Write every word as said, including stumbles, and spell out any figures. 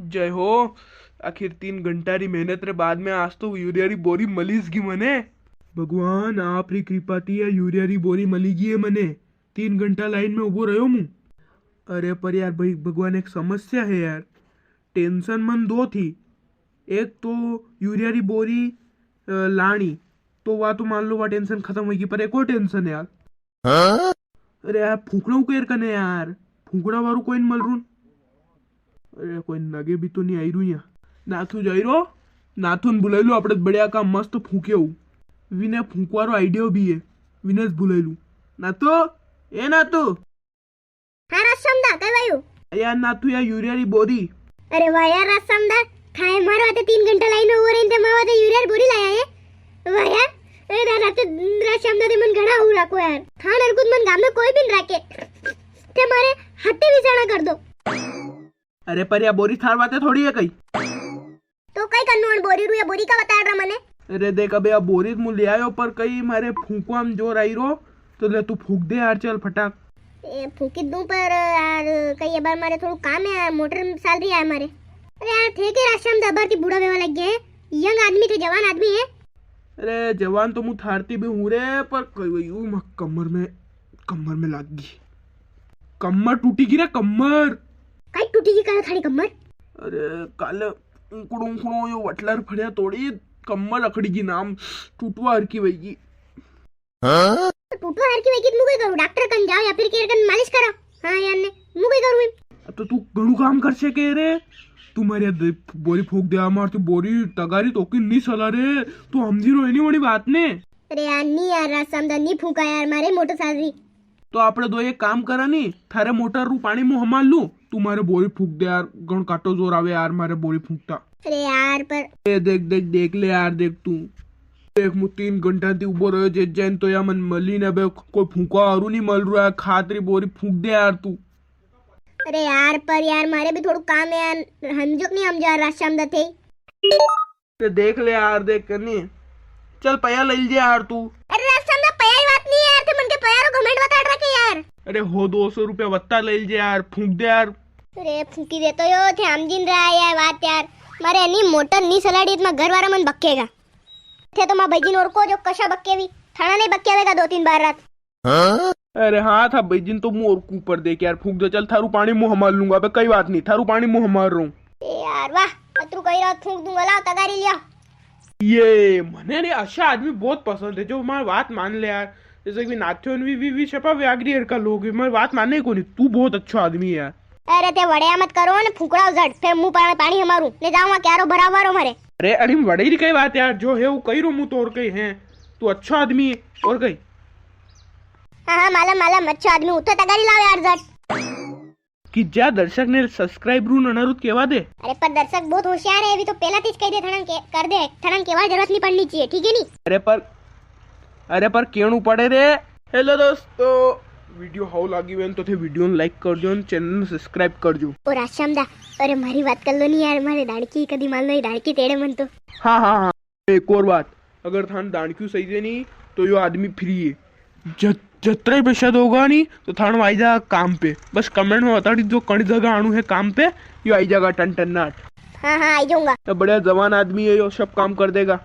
जय हो। आखिर तीन घंटा री मेहनत रे बाद में आज तो यूरिया री बोरी मलीस गई मने। भगवान, आप री कृपा थी या यूरिया री बोरी मली गई है मने। तीन घंटा लाइन में उबो रह्यो मु। अरे पर यार भाई, भगवान, एक समस्या है यार। टेंशन मन दो थी। एक तो यूरिया री बोरी, अ, लाणी, तो वा तो मान लो वा टेंशन खत्म होगी, पर एक और टेंशन है यार। अरे यार, फूकणो केर कने यार, फूकणा वारू कोई न मल रू। अरे कोई नगे भी तो नी आई रू या। नाथू जाई रो, नाथू ने बुलाई लू, आपणे बढ़िया काम मस्त फूके हूँ। विने फूकवारो आइडिया भी है, विने ज बुलाई लू। नाथू, ए नाथू। हाँ राश्याम दा, कई वायु? यार नाथू, या यूरिया री बोरी। अरे वाह यार राश्याम दा, थाए मारे वाते तीन घंटा लाइन में उबो रही थे, मारे वाते यूरिया री बोरी लाया है। वाह यार, ए रा-, राते राश्याम दा ते मन घणा हऊ राखो यार। थान अरकुत मन गाम में कोई भी न राखे। ते मारे हत्ते भी जाना कर दो। अरे पर या बोरी थार वाते थोड़ी है कई। तो कई करनू अन बोरी रू, या बोरी का बताड़ रा मने? अरे देख, अबे या बोरी तो मु ले आयो, पर कई मारे फूकवा में जोर आई रो, तो ले तू फूक दे यार, चल फटाक। ए, फूकी दूं, पर यार, कई ये बार मारे थोड़ू काम है यार, मोटर चाल री है मारे। अरे यार, थे के राश्याम दा अबार थी बूढ़ा वेवा लग गया है, यंग आदमी थे, जवान आदमी है। अरे जवान तो मु थारती भी हूँ रे, पर कई वही हूँ, मैं कमर में, कमर में लाग गई, कमर टूटी गई रे, कमर। कई टूटी गई, कई थारी कमर? अरे काले उंकड़ो उंकड़ो यो वटलर फड़िया तोड़ी, कमर अखड़ी की नाम टूटवा हरकी वही। हाँ? तो टूटवा हरकी वही की तो मु कई करूँ, डॉक्टर कन जाओ या फिर केर कन मालिश कराओ। हाँ यार ने, मु कई करूँ? अब तो तू घणू काम कर सके रे। तू मारे दे-, बोरी फूक दे, मार तू बोरी तगारी तो की नी सला रे। तू हमजी रो है नी वणी बात ने। अरे यार, नी यार, राश्याम दा नी फूका यार, मारे मोटर चाल री। तो आपणे दो एक काम करा नी, थारे मोटर रू पाणी मु हमार लूं, तू मारे बोरी फूक दे यार, घण काटो जोर आवे यार, मारे बोरी फूकता। अरे यार, पर ए देख, देख, देख ले यार, देख तू। देख, मु तीन घंटा थी उबो रह्यो, जे जैन तो या मन मली ने बे, कोई फूका हारू नी मल रहा है, खातरी बोरी फूक दे यार तू। अरे यार, पर यार, मारे भी थोड़ू काम है यार, हमजो कि नी हमजो यार, राश्याम दा थे। ते देख ले यार, देख कनी। चल पया ले लीजे यार तू। अरे राश्याम दा, पया ही बात नी है यार, थे मन के पया रो घमंड बताड़ रखे यार। अरे हो दो सौ रुपया वत्ता ले लीजे यार, फूक दे यार। अरे फूकी दे तो यो, थे हमजी नी रहा यार बात यार। मारे नी मोटर नी सलाड़ी, इतना घर वाला मन बकेगा। थे तो माँ भाईजी ने और को जो कशा बक्के भी, थाना नहीं बक्के देगा दो तीन बार रात। अरे हाँ, था भाईजी ने तो मु और ऊपर देख यार, फूक दे, चल थारू पाणी मु हमार लूंगा, अबे कई बात नी, थारू पाणी मु हमार रूं। ए यार वाह, अतरू कई रात फूक दूंगा, लाओ तगारी लिया। ये मने रे अशा आदमी बहुत पसंद है जो मारी बात मान ले यार। जैसे कि नाथ्यो ने भी, भी, भी शपा व्यागरी हरका लोग, मारी बात माने ही कोनी, तू बहुत अच्छा आदमी है यार। अरे ते वड़िया मत करो ने, फूकड़ाओ झट, फिर मु पा-, पाणी हमारूं, ने जाऊंगा क्यारो भरावारो मारे। अरे अरे, वड़े री कई बात यार, जो है वो कई रो मु तो और कई है, तू अच्छा आदमी है, और कई। हाँ, हाँ, मालम, मालम, अच्छा आदमी, उठो तगारी लाओ यार झट। कि जा दर्शक ने subscribe रू अनुरोध केवा दे। अरे पर दर्शक बहुत होशियार है, अभी तो पहला तीज कह दे, थणन के, कर दे, थणन केवा जरूरत नहीं पड़नी चाहिए, ठीक है नी? अरे पर, अरे पर केणू पड़े रे। Hello दोस्तों, video हाउ लागी वेन तो थे video ने like कर जो, channel ने subscribe कर जो। और आशाम दा, अरे मारी बात कर लो नी यार, मारे दाड़की कदी मान लो, ये दाड़की तेड़े मन तो। हाँ, हाँ, हाँ। एक और बात, अगर थान दाणक्यू सही दे नी, तो यो आदमी free है। जत-, जतरा ही पैसा दोगा नी, तो थान आई जा काम पे। बस comment में बता दी, जो कण जगह आणू है काम पे, यो आई जागा टन टन नाट। हाँ, हाँ, आई जाऊंगा। तो बढ़िया जवान आदमी है, यो सब काम कर देगा।